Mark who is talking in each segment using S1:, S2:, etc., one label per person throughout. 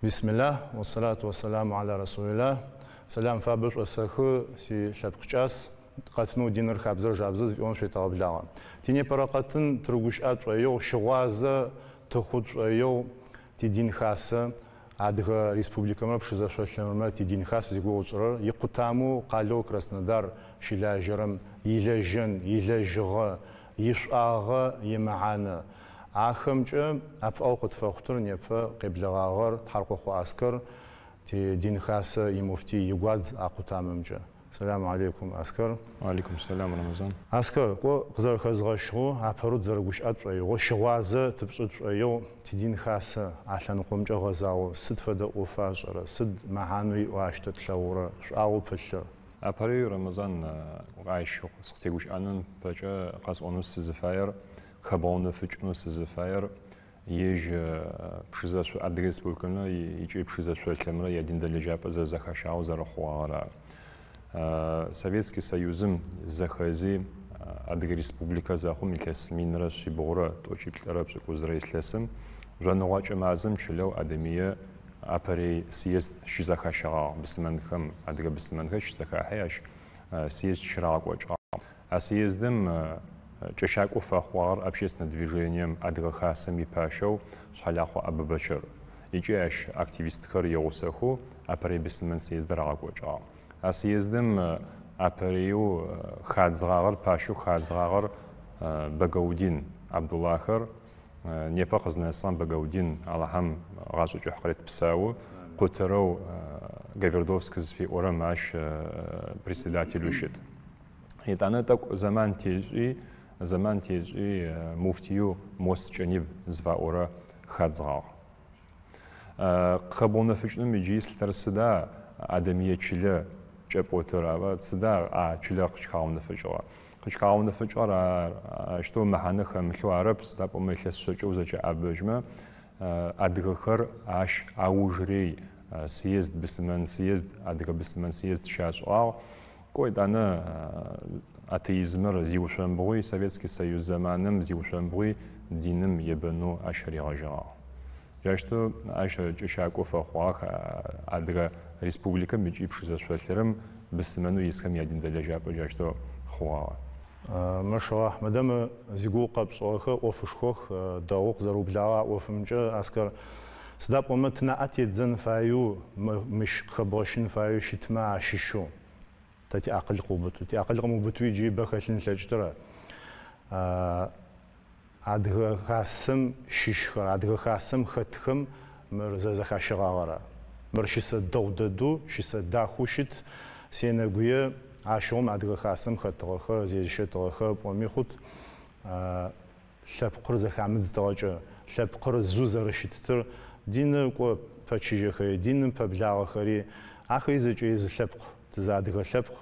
S1: Бисмиллах, уассалату уассаламу аля расулиллах. Сэлам фабэ шъосэхы, си лъэпкъ кӏас, къэтынэу Диныр, хабзэр, жабзэр зыфиӏорэм шъуетэгъэблагъэ. Тинепэрэ къэтын тырыгущыӏэ тшӏоигъу, щыгъуазэ тыхъу тшӏоигъу тидин хасэ, Адыгэ Республикэмрэ Пшызэ шъолъырымрэ тидин хас зигугъу тшӏырэр, икъутамэу къалэу Краснодар щылажьэрэм илэжьэн, илэжьыгъэ, ишӏуагъэ, имэхьанэ. Ахэмкӏэ ӏэпыӏэгъу къытфэхъутыр непэ къеблэгъагъэр Тхьаркъохъо Аскэр, ти дин хасэ имуфтий игуадз а къутамэмкӏэ. Сэлам алейкум, Аскэр.
S2: Алейкум сэлам, Рэмэзан.
S1: Аскэр, кӏо, къызэрэхэзгъэщыгъэу, апэрэу тызэрэгущыӏэ тшӏоигъо, щыгъуазэ тыпшӏы тшӏоигъу, тидин хасэ а лъэныкъомкӏэ гъэзагъэу сыд фэдэ ӏофа ышӏэрэр, сыд мэхьанэу иӏэу ащ тэ тлъэгъурэр, шӏуагъэу пылъыр?
S2: Апэрэу, Рэмэзан, ащ сыкъытегущыӏэным пэкӏэ къэсӏонэу сызыфаер, хэбгъэунэфыкӏынэу сызыфаер, ежь Пшызэ Адыгэ Республикэмрэ ыкӏи Пшызэ шъолъырымрэ я Диндэлэжьапӏэ зэрэзэхащагъэу зэрэхъугъагъэр ары. Советский Союзым зэхэзи Адыгэ Республикэ зэхъум илъэс минрэ шъибгъурэ тӏокӏиплӏырэ пшӏыкӏузрэ илъэсым жъоныгъуакӏэ мазэм чылэу Адэмые апэрей съезд щызэхащэгъагъ. Быслъымэнхэм, адыгэ быслъымэнхэр щызэхахьи ащ съезд щырагъэкӏокӏыгъагъ. А съездым кӏэщакӏо фэхъугъагъэр общественнэ движением Адыгэ Хасэм ипащэу Шъхьэлахъо Абубэчыр ыкӏи ащ активистхэр игъусэхэу апэрей быслъымэн съездыр рагъэкӏокӏыгъагъ. А съездым апэреу хадзыгъагъэр, пащэу хадзыгъагъэр Багаудин Абдулахэр, непэ къызнэсыгъэм Багаудин Алахьэм гъашӏэ кӏыхь къырет псау, къутырэу Гавердовск зыфиӏорэм ащ председателэу щыт. Етӏанэ тӏэкӏу зэман тешӏи, зэман тешӏи муфтиеу Мос Кӏэниб зыфаӏорэ хадзыгъагъ. Къыхэбгъэунэфыкӏыным иджыри слъытэр сыда Адэмые чылэ кӏэпӏотыр, ава сыда а чылэр къыкӏыхагъэунэфыкӏыгъэр? Къыкӏыхагъэунэфыкӏыгъэр ар ащтэу мэхьанэ хэмылъэу арэп, сыда пӏомэ илъэс щэкӏэ узэкӏэӏэбэжьмэ, адыгэхэр ащ аужрей съезд, быслъымэн съезд, адыгэ быслъымэн съезд щашӏыгъагъ. Кӏо етӏанэ атеизмэр зиушъомбгъуи, Советский Союз зэманым зиушъомбгъуи диным ебэнэу ащ ригъэжьэгъагъ. Джащтэу ащ кӏэщакӏо фэхъугъэх Адыгэ Республикэм ыкӏи Пшызэ шъолъырым быслъымэнэу исхэм ядиндэлэжьапӏэ джащтэу хъугъагъэ.
S1: Машаллахь, мыдэ мы зигугъу къэпшӏыгъэхэр ӏофышхох, дэгъоу къызэрыублагъэ а ӏофымкӏэ, Аскэр. Сыда пӏомэ тынаӏэ теддзэн фаеу, мыщ къыхэбгъэщын фаеу щытмэ ащыщэу. Тэ тиакъыл къыубытэу. Тиакъыл къымыубытуи джыри бэ хэлъын ылъэкӏытыр. Адыгэ Хасэм щыщхэр, Адыгэ Хасэм хэтхэм мыр зэрэзэхащэгъагъэр ары. Мыр щысэ дэгъу дэдэу, щысэ дахэу щыт. Сенэгуе ащыгъум Адыгэ Хасэм хэтыгъэхэр, зезыщэтыгъэхэр пӏоми хъут. Лъэпкъыр зэхамыдзтыгъэкӏэ, лъэпкъыр зэу зэрэщытытыр, диныр кӏо пэчыжьэхэри, диным пэблагъэхэри, ахэри зэкӏэри зы лъэпкъ, тызыадыгэ лъэпкъ.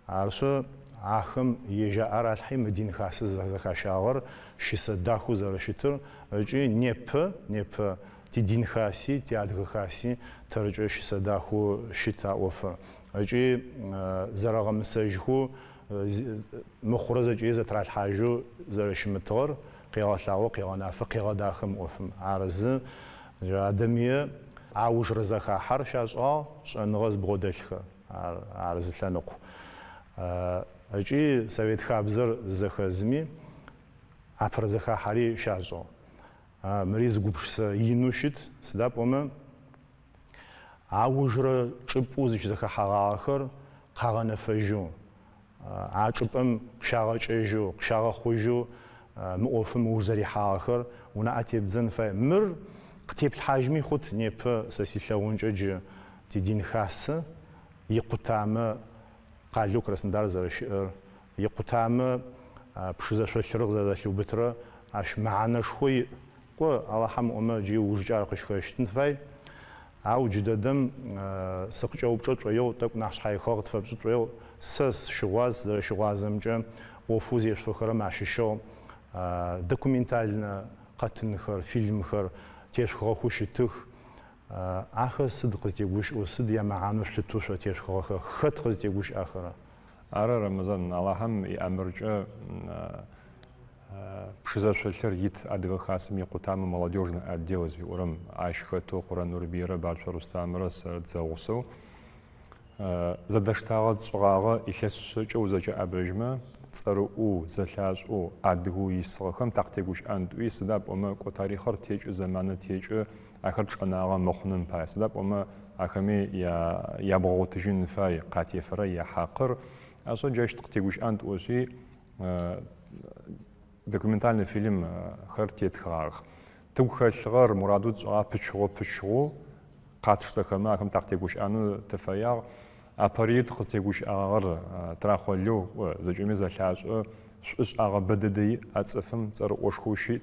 S1: Арышъы, ахэм ежь аӏэ ралъхьи мы дин хасэ зэрэзэхащагъэр щысэ дахэу зэрэщытыр ыкӏи непэ, непэ тидин хаси, тиадыгэ хаси тэркӏэ щысэ дахэу щыт а ӏофыр. Ыкӏи зэрэгъэмысэжьхэу мыхъурэ зэкӏэри зэтыралъхьажьэу зэрэщымытыгъэр къегъэлъагъо, къегъэнафэ, къегъэдахэ мы ӏофым. Ар зы. Адэмые аужырэ зэхахьэр щашӏыгъагъ шӏэныгъэ зыбгъодэлъхэр. Ар, ар зы лъэныкъу. Ыкӏи Совет хабзэр зэхэзми, апэрэ зэхахьэри щашӏыгъ. Мыри зы гупшысэ инэу щыт, сыда пӏомэ аужырэ чӏыпӏэу зыщызэхэхьэгъагъэхэр къагъэнэфэжьэу, а чӏыпӏэм къыщагъэкӏэжьэу, къыщагъэхъужьэу мы ӏофым ыуж зэрихьагъэхэр унаӏэ тебдзэн фае. Мыр къытеплъхьажьми хъут непэ сэ силъэгъункӏэ джы тидин хасэ икъутамэ къалэу Краснодар зэрэщыӏэр, икъутамэ Пшызэ шъолъырыр къызэрэзэлъиубытырэр ащ мэхьанэшхо иӏ. Кӏо, Алахьэм ыӏомэ, джы ыужкӏэ ар къыщыхэщытын фай. Ау джыдэдэм сыкъыкӏэупчӏэ тшӏоигъу, тӏэкӏу нахь шъхьаихыгъэ къытфэпшӏы тшӏоигъу. Сэ сыщыгъуаз, сызэрэщыгъуазэмкӏэ, ӏофэу зешъуфэхэрэм ащыщыгъ документальнэ къэтынхэр, фильмхэр тешъухыгъэхэу щытых. Ахэр сыд къызтегущыӏэу, сыд ямэхьанэу шъулъытэу шъо тешъухыгъэхэр, хэт къызтегущыӏэхэрэр?
S2: Ары, Рэмэзан, Алахьэм иӏэмыркӏэ. Пшызэ шъолъыр ит Адыгэ Хасэм икъутамэ молодежный отдел зыфиӏорэм ащ хэтэу Хъурэн Нурбыйрэ Барцо Рустамрэ сэрэ тызэгъусэу зэдэштагъэ тшӏыгъагъэ илъэс шъэкӏэ узэкӏэӏэбэжьмэ, цӏэрыӏоу, зэлъашӏэу, адыгэу исыгъэхэм такъытегущыӏэн тӏуи, сыда пӏомэ кӏо тарихъыр текӏы, зэманыр текӏы, ахэр чӏэнагъэ мыхъуным пае. Сыда пӏомэ ахэми ябгъэгъотыжьын фай къатефэрэ яхьакъыр. Ашъэ джащ тыкъытегущыӏэн тӏошъи, документальнэ фильмхэр тетхыгъагъэх. Тыгу хэлъыгъэр мурадэу тшӏыгъа пычыгъо-пычыгъоу къатштэхэмэ ахэм такъытегущыӏэнэу тыфэягъ. Апэрей тыкъызтегущыӏагъэр Трахъо Лыу, зэкӏэми зэлъашӏэ, шӏушӏагъэ бэ дэдэ иӏ а цӏыфым, цӏэрыӏошхоу щыӏ.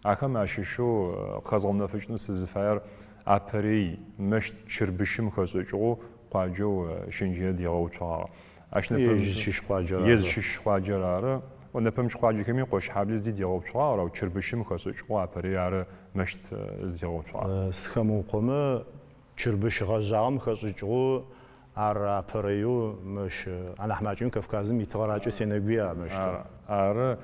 S2: Ахэм ащыщэу къыхэзгъэунэфыкӏынэу сызыфаер апэрей мэщт чырбыщым хэшӏыкӏыгъэу къуаджэу Щынджые дигъэуцогъагъ. Ащ
S1: Ежь зыщыщ къуаджэр ары.
S2: Ежь зыщыщ къуаджэр ары. Нэпэмыкӏ къуаджэхэми Кощхьабли зыдигъэуцугъагъ, ау чырбыщым хэшӏыкӏыгъэу апэрей ары мэщт зыдигъэуцугъагъ.
S1: Сыхэмыукъомэ, чырбыщ гъэжъагъэм хэшӏыкӏыгъэу ар апэрэеу мыщ анахь макӏэми Кавказым итыгъэракӏэ сенэгуе а мэщтыр.
S2: Ары,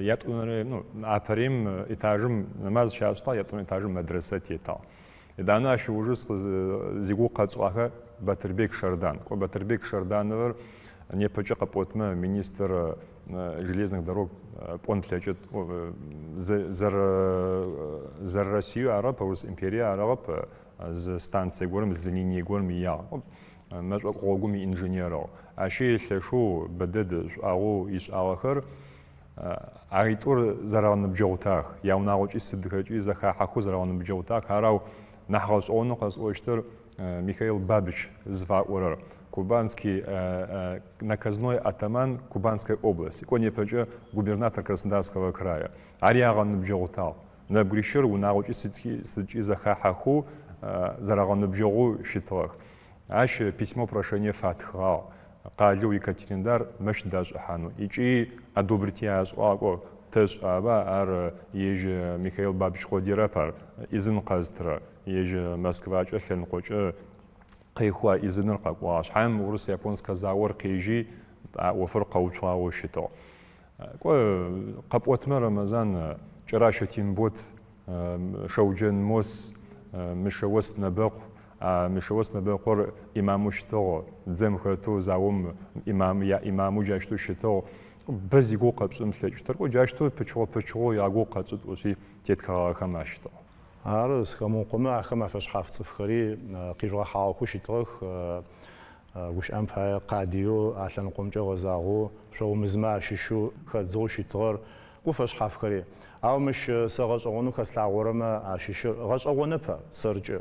S2: ятӏонэрэ, ну, апэреим этажым нэмаз щашӏыгъ, ятӏонэрэ этажым мэдрэсэ тетыгъ. Етӏанэ ащ ыужы зигугъу къэтшӏыгъэхэр Батырбек Шардан. Кӏо Батырбек Шардановыр непэкӏэ къэпӏотмэ министр железных дорог пӏон плъэкӏыт. Зэрэ Россиеу арэп, Урыс империе арыгъэп, зы станцие горэм, зы линие горэм иягъ. Мэшӏоку гъогум иинженерыгъ. Ащи лъэшэу бэдэд шӏуагъэу ишӏагъэхэр. Аитӏур зэрэгъэныбджэгъутагъэх. Яунагъокӏи сыдхэкӏи зэхахьэхэу зэрэгъэныбджэгъутагъэх. Ар ау нахь гъэшӏэгъонэу къэсӏощтыр Михаил Бабич зыфаӏорэр. Кубанский наказной атаман Кубанской области. Кӏо непэкӏэ губернатор Краснодарского края. Ар ягъэныбджэгъутагъ. Нэбгырищыр унагъокӏи сыдкӏи зэхахьэхэу зэрэгъэныбджэгъоу щытыгъэх. Ащ письмо прошение фатхыгъагъ къалэу Екатеринодар мэщт дашӏыхьанэу. Икӏи одобрить ашӏыгъагъ, кӏо тэшӏаба, ар ежь Михаил Бабич къодыерэп ар ӏизын къэзытырэр. Ежь Москвакӏэ лъэныкъокӏэ къехыу а ӏизыныр къэкӏуагъ. Шъхьаем урыс-японскэ заор къежьи, а ӏофыр къэуцугъагъэу щытыгъ. Кӏо, къэпӏотмэ, Рэмэзан, Кӏэращэ Тембот, Шэуджэн Мос, Мышъэост Нэбэкъу. А Мышъэост Нэбэкъор ӏимамэу щытыгъ, дзэм хэтэу заом ӏимам, яӏимамэу джащтэу щытыгъ. Бэ зигугъу къэпшӏын плъэкӏыщтыр. Кӏо, джащтэу пычыгъо-пычыгъоу ягугъу къэтшӏы тӏошъи тетхэгъагъэхэм ащытыгъ.
S1: Ары, сыхэмыукъомэ, ахэм афэшъхьаф цӏыфхэри къижъугъэхьагъэхэу щытыгъэх. Гущыӏэм пае, къадыеу а лъэныкъомкӏэ гъэзагъэу, шъоумызмэ ащыщэу хэдзыгъэу щытыгъэр, кӏо фэшъхьафхэри. Ау мыщ сэ гъэшӏэгъонэу хэслъагъорэмэ ащыщыр, гъэшӏэгъонэп ар сэркӏэ.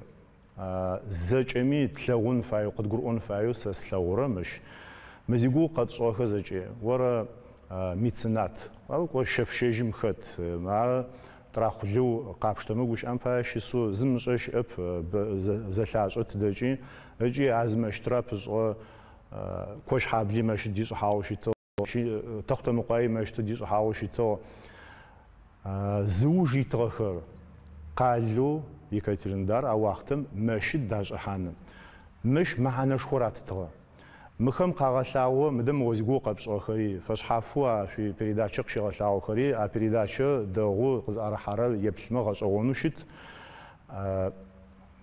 S1: Зэкӏэми тлъэгъун фаеу, къыдгурыӏон фаеу сэ слъэгъурэ мыщ. Мы зигугъу къэтшӏыгъэхэр зэкӏэ, орэ меценат, ау кӏо щэф-щэжьым хэт, ар Трахъу Лыу къапштэмэ гущыӏэм пае щысэу зымышӏэ щыӏэп, зэлъашӏэ тыдэкӏи, ыкӏи а зы мэщытыр апышӏыгъэ Кощхьабли мэщыт дишӏыхьагъэу щытыгъ, Тэхъутэмыкъуаий мэщыт дишӏыхьагъэу щытыгъ. Зыуж итыгъэхэр къалэу Екатеринодар а уахътэм мэщыт дашӏыхьаным. Мыщ мэхьанэшхо ратытыгъэ. Мыхэм къагъэлъагъо, мыдэ мы о зигугъу къэпшӏыгъэхэри, фэшъхьафэу а шъуипередачэ къыщигъэлъагъохэри, а передачэ дэгъу къызӏэрыхьэрэр еплъымэ гъэшӏэгъонэу щыт.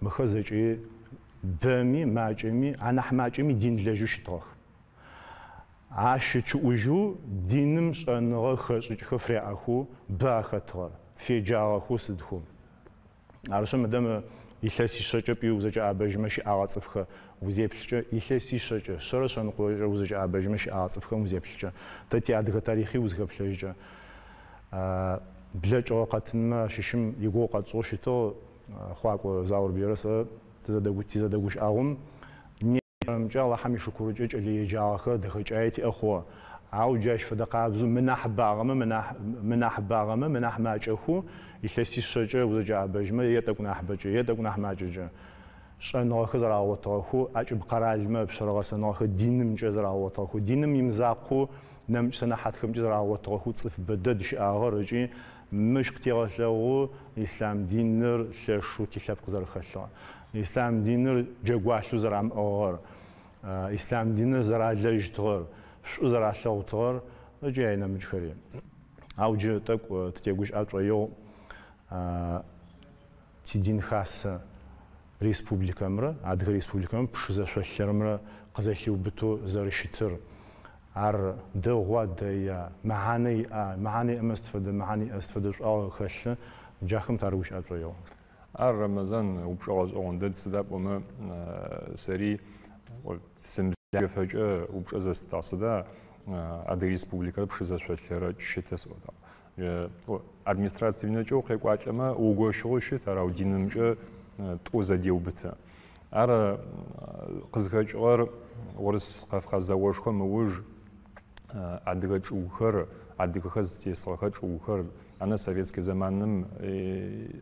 S1: Мыхэр зэкӏи бэми, макӏэми, анахь макӏэми динлэжьэу щытыгъэх. Ащ ычыӏужьэу диным шӏэныгъэ хэшӏыкӏхэр фыряӏэхэу бэ ахэтыгъэр, феджагъэхэу сыдхэу. Арышъ, мыдэ мы илъэсишъэкӏэ пӏуи узэкӏэӏэбэжьмэ щыӏагъэ цӏыфхэр узеплъыкӏэ, илъэсишъэкӏэ, шъэрэ шъэныкъокӏэ узэкӏэӏэбэжьмэ щыӏагъэ цӏыфхэм узеплъыкӏэ, тэ тиадыгэ тарихъи узыхэплъэжькӏэ, блэкӏыгъэ къэтынмэ ащыщым игугъу къэтшӏыгъэу щытыгъ Хъуакӏо Заурбыйрэ сэ тизэдэгущыӏэгъум. Непэмкӏэ Алахьэм ишыкурыкӏэ кӏэлэеджагъэхэр дэхэкӏае тиӏэ хъугъэ. Ау джащ фэдэ къабзэу мынахьыбагъэмэ, мынахьыбагъэмэ, мынахь макӏэхэу илъэсишъэкӏэ узэкӏэӏэбэжьмэ, е тӏэкӏу нахьыбэкӏэ, е тӏэкӏу нахь макӏэкӏэ шӏэныгъэхэр зэрагъэгъотыгъэхэу, ӏэкӏыб къэралмэ ыпшъэрэ гъэсэныгъэхэр динымкӏэ зэрагъэгъотыгъэхэу, диным имызакъоу нэмыкӏ сэнэхьатхэмкӏи зэрагъэгъотыгъэхэу цӏыф бэдэд щыӏагъэр ыкӏи мыщ къытегъэлъэгъу ислъам диныр лъэшэу тилъэпкъ зэрэхэлъыгъэр. Ислъам диныр джэгуалъэу зэрамыӏыгъыгъэр, ислъам диныр зэралэжьтыгъэр, шӏу зэралъэгъутыгъэр ыкӏи ай нэмыкӏхэри. Ау джы тӏэкӏу тытегущыӏэ тшӏоигъу тидин хасэ республикэмрэ Адыгэ Республикэмрэ Пшызэ шъолъырымрэ къызэлъиубытэу зэрэщытыр. Ар дэгъуа, дэя, мэхьанэ иӏа, мэхьанэ иӏэмэ сыд фэдэ мэхьанэ иӏэ, сыд фэдэ шӏуагъэ хэлъы, джахэм тарыгущыӏэ тшӏоигъу.
S2: Ар Рэмэзан упчӏэ гъэшӏэгъон дэд, сыда пӏомэ сэри сымылажьэфэкӏэ упчӏэ зэстыгъ. Сыда Адыгэ Республикэр Пшызэ шъолъырэ щыты сӏотагъ. Административнэкӏэ укъекӏуалӏэмэ угощыгъэу щыт, ар ау динымкӏэ тӏу зэдеубыты. Ар къызхэкӏыгъэр Урыс Кавказ зэошхом ыуж адыгэ чӏыгухэр, адыгэхэр зытесыгъэхэ чӏыгухэр ана советскэ зэманым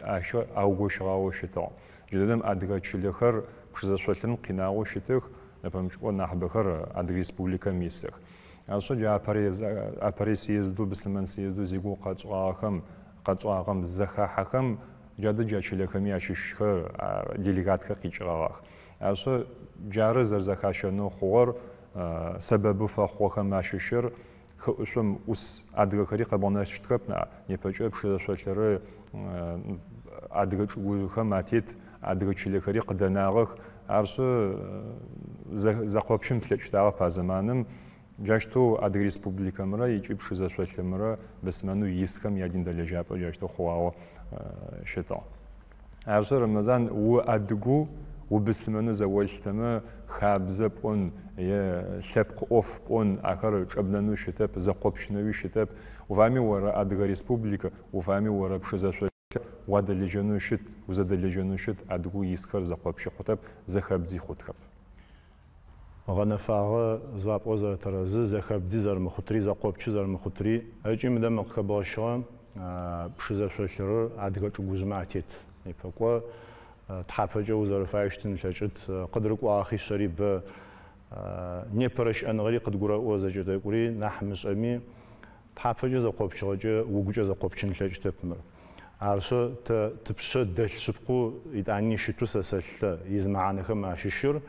S2: ащ аугощыгъагъэу щытыгъ. Джыдэдэм адыгэ чылэхэр Пшызэ шъолъырым къинагъэу щытых, нэпэмыкӏыӏо нахьыбэхэр Адыгэ Республикэм исых. Арышъ, джы апэрэ съездэу, быслъымэн съездэу зигугъу къэтшӏыгъагъэхэм, къэтшӏагъэм зэхахьэхэм джадэ джа чылэхэми ащыщхэр, делегатхэр къикӏыгъагъэх. Арышъ, джары зэрэзэхащэнэу хъугъэр, сэбэбэу фэхъугъэхэм ащыщыр хыӏушъом ӏус адыгэхэри къэбгъэнэщтхэп наӏ. Непэкӏэ Пшызэ шъолъыры адыгэ чӏыгухэм атет адыгэ чылэхэри къыдэнагъэх. Арышъ, зэкъопщын плъэкӏыщтагъэп а зэманым. Джащтэу Адыгэ Республикэмрэ ыкӏи Пшызэ шъолъырымрэ быслъымэнэу исхэм ядин дэлэжьапӏэ джащтэу хъугъагъэу щытыгъ. Арышъ, Рэмэзан, у адыгэу, убыслъымэнэу зэолъытэмэ, хабзэ пӏон е лъэпкъ ӏоф пӏон, ахэр чӏэбнэнэу щытэп, зэкъопщынэуи щытэп. Уфаеми орэ Адыгэ Республикэ, уфаеми орэ Пшызэ шъолъыр уадэлэжьэнэу щыт, узэдэлэжьэнэу щыт, адыгэу исхэр зэкъопщы хъутэп, зэхэбдзи хъутхэп.
S1: Гъэнэфагъэ зыфапӏо зэрэтэрэзы, зэхэбдзи зэрэмыхъутри, зэкъопчы зэрэмыхъутри, ыкӏи мыдэ мы къыхэбгъэщыгъэ Пшызэ шъолъырыр адыгэ чӏыгужъмэ атет. Непэкӏо тхьапэкӏэ узэрэфаеу щытын ылъэкӏыт, къыдрыкӏуагъэ хъишъэри бэ, непэрэ щыӏэныгъэри къыдгурэӏо зэкӏэ тӏэкӏури нахь мышӏэми, тхьапэкӏэ зэкъопчыгъэкӏэ угукӏэ зэкъопчын ылъэкӏытэп мыр. Арышъ, тэ тыпшъэ дэлъ шъыпкъэу итӏани щытэу сэ сэлъытэ изымэхьанэхэм ащыщыр,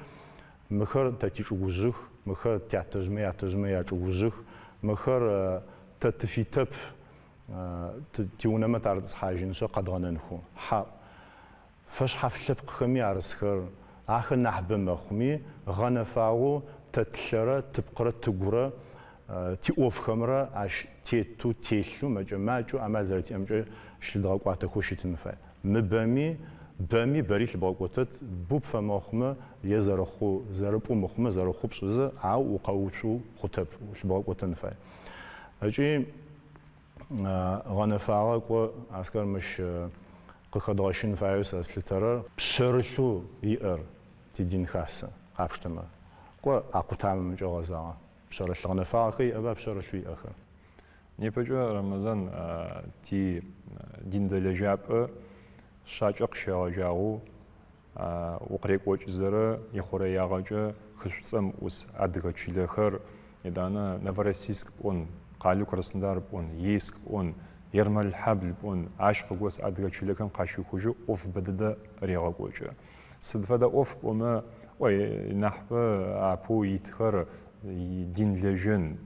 S1: мыхэр тэ тичӏыгужъых, мыхэр тятэжъмэ ятэжъмэ ячӏыгужъых, мыхэр тэ тыфитэп тиунэмэ тарытӏысхьажьынышъ къэдгъэнэнхэу. Хьа фэшъхьаф лъэпкъхэми арысхэр, ахэр нахьыбэ мэхъуми, гъэнэфагъэу тэ тлъэрэ, тыпкъырэ тыгурэ, тиӏофхэмрэ ащ тетэу, телъэу, мэкӏэ-макӏэу амал зэрэтиӏэмкӏэ щылъыдгъэкӏуатэхэу щытын фай. Мыбэми, бэми бэри лъыбгъэкӏотэт, бу пфэмэхъумэ е зэрэхъу, зэрыпӏу мыхъумэ, зэрэхъу пшӏызэ, ау укъэуцу хъутэп, лъыбгъэкӏотэн фай. Ыкӏи гъэнэфагъэ кӏо Аскэр мыщ къыхэдгъэщын фаеу сэ слъытэрэр пшъэрылъэу иӏэр тидин хасэ къапштэмэ. Кӏо а къутамэмкӏэ гъэзагъэ. Пшъэрылъ гъэнэфагъэхэр иӏэба пшъэрылъэу иӏэхэр.
S2: Непэкӏэ Рэмэзан ти дин дэлэжьапӏэ шъакӏэ къыщегъэжьагъэу укъырекӏокӏызэрэ ихъурэягъэкӏэ хы Шӏуцӏэм ӏус адыгэ чылэхэр, етӏанэ Новороссийск пӏон, къалэу Краснодар пӏон, Ейск пӏон, Ермэлхьабл пӏон, ащ къыгос адыгэ чылэхэм къащихужьэу ӏоф бэдэдэ регъэкӏокӏы. Сыд фэдэ ӏоф пӏомэ, ой, нахьыбэ апэу итхэр дин лэжьэн,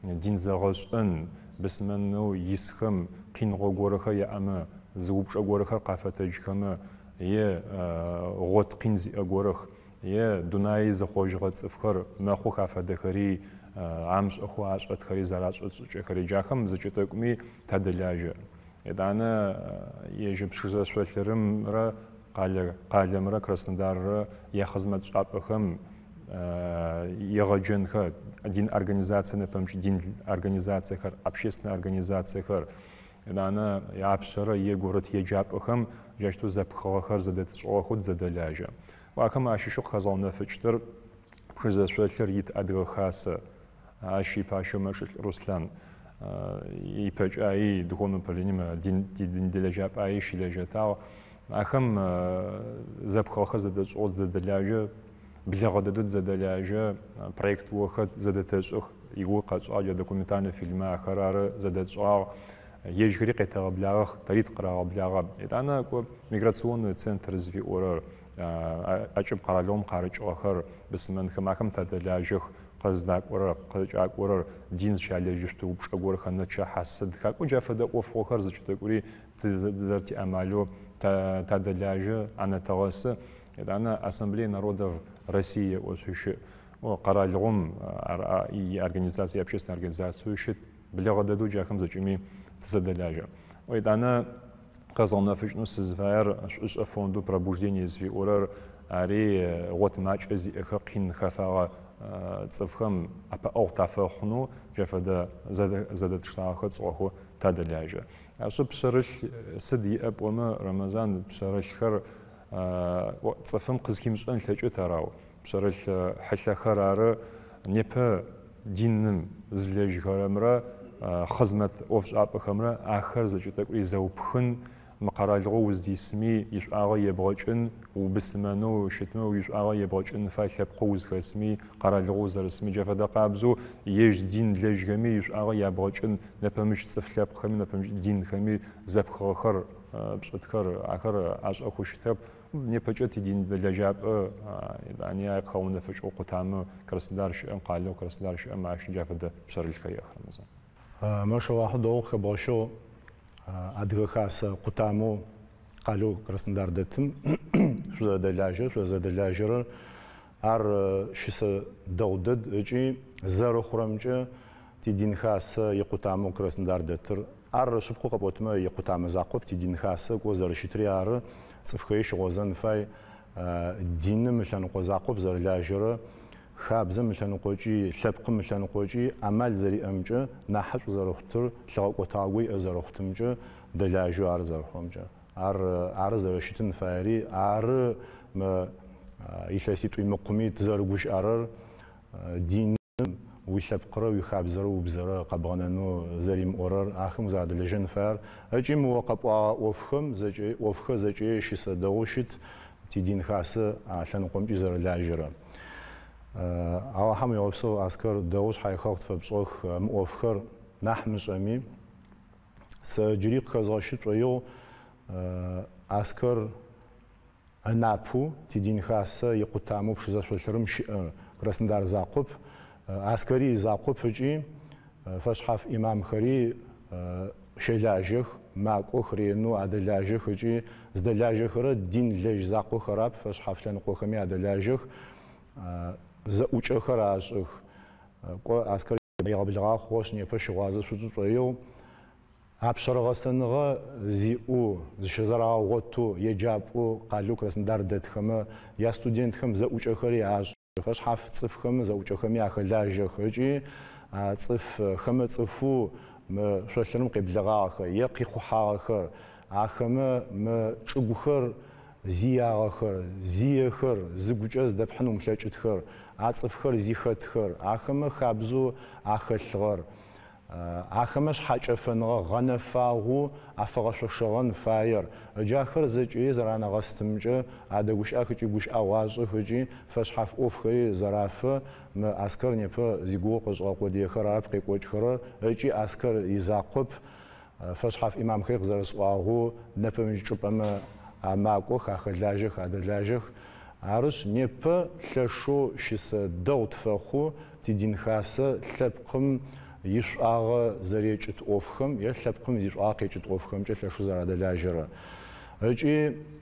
S2: дин зэгъэшӏэн, быслъымэнэу исхэм къиныгъо горэхэр яӏэмэ, зы упчӏэ горэхэр къафэтэджхэмэ, е гъот къин зиӏэ горэх, е дунай зыхъожьыгъэ цӏыфхэр мэхъух афэдэхэри, амышӏэхэу ашӏэтхэри зэрашӏэт шӏыкӏэхэри. Джахэм зэкӏэ тӏэкӏуми тадэлажьэ. Етӏанэ ежь Пшызэ шъолъырымрэ къалэмрэ Краснодаррэ яхъызмэтшӏапӏэхэм егъэджэнхэр, дин организацие нэпэмыкӏ дин организациехэр, общественнэ организациехэр, етӏанэ апшъэрэ е гурыт еджапӏэхэм джащтэу зэпхыгъэхэр зэдэтшӏыгъэхэу зэдэлажьэ. Ахэм ащыщэу къыхэзгъэунэфыкӏтыр Пшызэ шъолъыр ит Адыгэ Хасэ, ащ ипащэу Мэшӏылӏ Руслъан, ипэкӏаи духовнэ управлением дин дэлэжьапӏаи щылэжьэтагъ. Ахэм зэпхыгъэхэр зэдэтшӏыгъэу зэдэлажьэ, блэгъэ дэдэу зэдэлажьэ, проект горэхэр зэдэтэшӏых, игугъу къэтшӏыгъ, джа документальнэ фильмэ ахэр ары зэдэтшӏыгъагъ. Ежьхэри къетэгъэблагъэх, тэри тыкъырагъэблагъэ. Етӏанэ кӏо миграционный центр зыфиӏорэр, ӏэкӏыб къэралыгъом къарыкӏыгъэхэр быслъымэнхэм ахэм тадэлажьэх, Къыздакӏорэр, къызкӏакӏорэр, дин зыщалэжьышъут упчӏэ горэхэр, нэчыхьэ сыд хакӏо, джа фэдэ ӏофыгъохэр зэкӏэ тӏэкӏури зэрэтиамалэу тадэлажьэ, анэтэгъэсы. Етӏанэ Ассамблея народов России еӏошъы щыӏ. Къэралыгъом ар иорганизацие, иобщественнэ организациеу щыт. Блэгъэ дэдэу джахэм зэкӏэми тызэдэлажьэ. Етӏанэ къэзгъэнэфыкӏынэу сызыфаер шӏушӏэ фондэу Пробуждение зыфиӏорэр, ари гъот макӏэ зиӏэхэр къин хэфагъэ цӏыфхэм ӏэпыӏэгъу тафэхъунэу джа фэдэ зэдэтштагъэхэр тшӏыгъэхэу тадэлажьэ. Ашъы пшъэрылъ сыд иӏэ пӏомэ, Рэмэзан, пшъэрылъхэр цӏыфым къызхимышӏэн лъэкӏыт арау. Пшъэрылъ хьылъэхэр ары непэ диным зылэжьхэрэмрэ хъызмэт ӏофшӏапӏэхэмрэ ахэр зэкӏэ тӏэкӏури зэупхын, мы къэралыгъо уздисми ишӏуагъэ ебгъэкӏын, убысымэнэу щытмэ уишӏуагъэ ебгъэкӏын фай лъэпкъэу узхэсми, къэралыгъо узэрысми, джа фэдэ къабзэу ежь дин лэжьхэми ишӏуагъэ ябгъэкӏын, нэпэмыкӏ цӏыф лъэпкъхэми, нэпэмыкӏ динхэми зэпхыгъэхэр пшӏытхэр ахэр ашӏэхэу щытэп. Непэкӏэ тидин лэжьапӏэ етӏани ар къыхэунэфыкӏэу къутамэ Краснодар щыӏэм, къалэу Краснодар щыӏэм ащ джа фэдэ пшъэрылъхэр иӏэх, Рэмэзан.
S1: Машаллахьу дэгъоу къыхэбгъэщыгъ Адыгэ Хасэ къутамэу къалэу Краснодар дэтым шъузэдэлажьэ, шъузэдэлажьэрэр ар щысэ дэгъу дэд ыкӏи зэрэхъурэмкӏэ тидин хасэ икъутамэу Краснодар дэтыр. Ар шъыпкъэу къэпӏотмэ икъутамэ закъоп, тидин хасэ кӏо зэрэщытри ары, цӏыфхэри щыгъозэн фай, диным ылъэныкъо закъоп зэрэлажьэрэ, хабзэм ылъэныкъокӏи, лъэпкъым ылъэныкъокӏи амал зэриӏэмкӏэ нахьышӏу зэрэхъутыр, лъыгъэкӏотагъэу иӏэ зэрэхъутымкӏэ дэлажьэу ары зэрэхъурэмкӏэ. Ар ары зэрэщытын фаери, ары мы илъэситӏу имыкъуми тызэрыгущыӏэрэр диным уилъэпкърэ уихабзэрэ убзэрэ къэбгъэнэнэу зэримыӏорэр, ахэм узэрадэлэжьэн фаер. Ыкӏи мы о къэпӏуагъэ ӏофхэм зэкӏэ ӏофхэр зэкӏэ щысэ дэгъоу щыт тидин хасэ а лъэныкъомкӏи зэрэлажьэрэ. Алахьэм уегъэпсэу, Аскэр, дэгъоу шъхьаихыгъ тфэпшӏэх мы ӏофхэр нахь мышӏэми. Сэ джыри къыхэзгъэщы шӏоигъу Аскэр ынапэу тидин хасэ икъутамэу Пшызэ шъолъырым щыӏэ Краснодар закъоп, Аскэри изакъоп ыкӏи фэшъхьаф имамхэри щэлажьэх, макӏох, ренэу адэлажьэх ыкӏи зыдэлажьэхэрэ дин лэжь закъохэрап, фэшъхьаф лъэныкъохэми адэлажьэх, зэӏукӏэхэр ашӏых. Кӏо Аскэр егъэблэгъагъ хъугъэшъ непэ щыгъуазэ шъутӏу шӏоигъу. Апшъэрэ гъэсэныгъэ зиӏэу, зыщызэрагъэгъотэу, еджапӏэу къалэу Краснодар дэтхэмэ, ястудентхэм зэӏукӏэхэри ашӏых, фэшъхьаф цӏыфхэм зэӏукӏэхэми ахэлажьэх ыкӏи цӏыф хэмэ цӏыфэу мы шъолъырым къеблэгъагъэхэр е къихъухьагъэхэр, ахэмэ мы чӏыгухэр зиягъэхэр, зиехэр, зыгукӏэ зыдэпхьын умылъэкӏытхэр, а цӏыфхэр зихэтхэр, ахэмэ хабзэу ахэлъыгъэр, ахэмэ шъхьакӏэфэныгъэ гъэнэфагъэу афэгъэшъошэгъэн фаер. Ыджахэр зэкӏэри зэранэгъэстымкӏэ адэгущыӏэх ыкӏи гущыӏэгъу ашӏых ыкӏи фэшъхьаф ӏофхэри зэрафэ. Мы Аскэр непэ зигугъу къышӏыгъэ къодыехэр арэп къекӏокӏхэрэр ыкӏи Аскэр изакъоп, фэшъхьаф имамхэри къызэрэсӏуагъэу нэпэмыкӏ чӏыпӏэмэ амакӏох, ахэлажьэх, адэлажьэх. Арышъ, непэ лъэшэу щысэ дэгъу тфэхъу тидин хасэ лъэпкъым ишӏуагъэ зэрекӏыт ӏофхэм е лъэпкъым зишӏуагъэ къекӏыт ӏофхэмкӏэ лъэшэу зэрадэлажьэрэ. Ыкӏи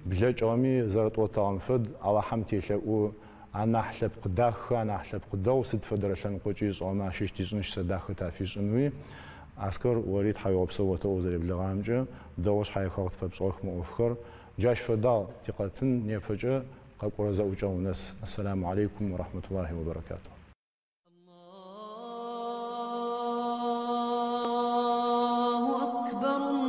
S1: блэкӏыгъэми зэрэтӏотагъэм фэд Алахьэм телъэӏу анахь лъэпкъ дахэ, анахь лъэпкъ дэгъу сыд фэдэрэ лъэныкъокӏи ышӏыгъэмэ ащыщ тишӏын щысэ дахэ тафишӏынуи. Аскэр ори тхьауегъэпсэу отэӏоу зэреблэгъамкӏэ, дэгъоу шъхьаихыгъ тфэпшӏыгъэх мы ӏофхэр. Джащ фэдагъ тикъэтын непэкӏэ къэкӏорэ зэӏукӏэгъу нэс. Ассаламу алейкум ва рахматуллахи ва баракатух.
S3: الله أكبر.